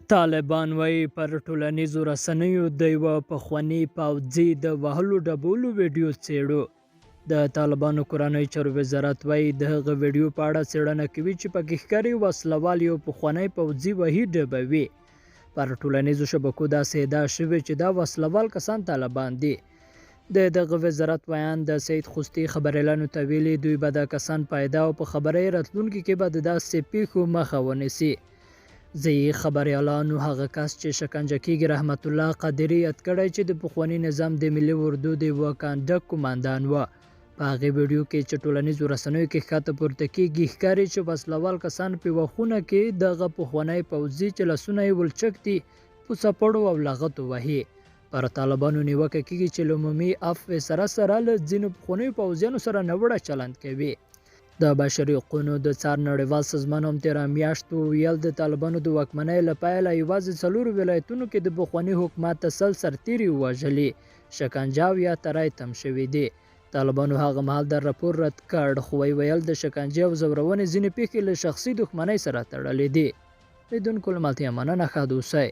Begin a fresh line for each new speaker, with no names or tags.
طالبان وايي، پر ټولنیزو رسنیو د یوه پخواني پوځي د وهلو ډبولو ویډیو څېړو. د طالبانو کورنیو چارو وزارت وايي، د هغه ویډیو په اړه څېړنه کوي چې پکې ښکاري وسلوال یو پخوانی پوځي وهي ډبوي. پر ټولنیزو شبکو داسې ادعا شوې چې دا وسلوال کسان طالبان دي. د دغه وزارت ویاند سید خوستي خبریالانو ته ویلي، دوی به دا کسان پیدا او په خبره یې راتلونکي کې به د داسې پېښو مخه ونیسي. ځايي خبریالانو هغه کس چې شکنجه کېږي رحمت الله قادري یاد کړی چې د پخواني نظام د ملي اردو د یوه کانډک قوماندان و. په هغې ویډیو کې چې ټولنیزو رسنیو کې ښکته پورته کېږي، ښکاري چې وسلهوال کسان په یوه خونه کې دغه پخوانی پوځي چې لاسونه یې ولچک دي په څپړو او لغتو وهي. پر طالبانو نیوکه کېږي چې له عمومي عفوې سره سره له ځینو پخوانیو پوځیانو سره ناوړه چلند کوي. د بشري حقونو د څار نړیوال سازمان هم تېره میاشت وویل، د طالبانو د واکمنۍ له پیله یوازې څلورو ولایتونو کې د پخواني حکومت 100 سرتېري وژلي، شکنجه او یا ترای تم شوي دي. طالبانو هغه مهال دا راپور رد کړ، خو ویې ویل د شکنجې او ځورونې ځینې پېښې له شخصي دښمنۍ سره تړلې دي. لیدونکو له ملتیا مننه، ښاد اوسئ.